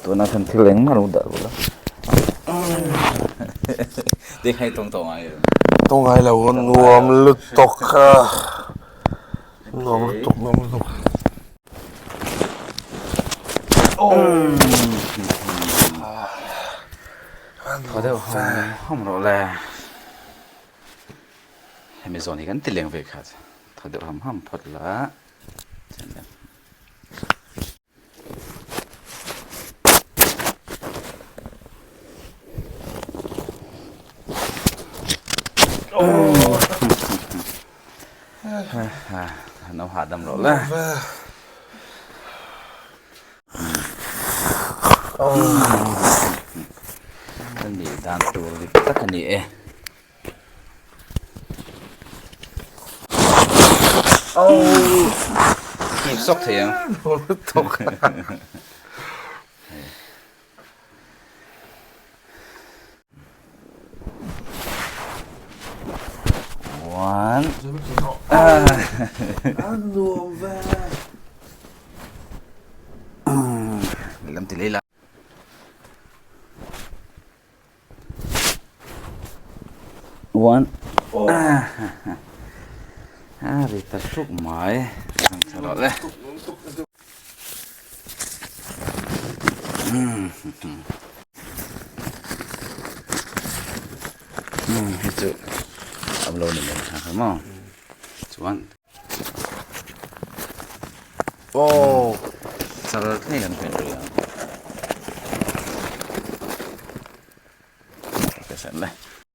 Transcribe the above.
Tuna khan thil engmah lo dah bawk a. Ti khai tawng tawh ngai lo. Tawng ngai lo nuam lutuk a. Nuam lutuk nuam lutuk. Thaw deuh hawm hawm rawh le. Hemi zawn hi kan ti leng ve khat. Thaw deuh ham ham phawt la. No hahdam rawh le. Kan nih dan tur dik tak a ni e. Kip sawk thei ang. One. Lam ti lei la. One. A ri ta hruk mai. Tha rawh le. Hei chu a lo ni mai kha maw. Chuan. Oh. Chal thleng kan hmel rih ang. Ka sen le.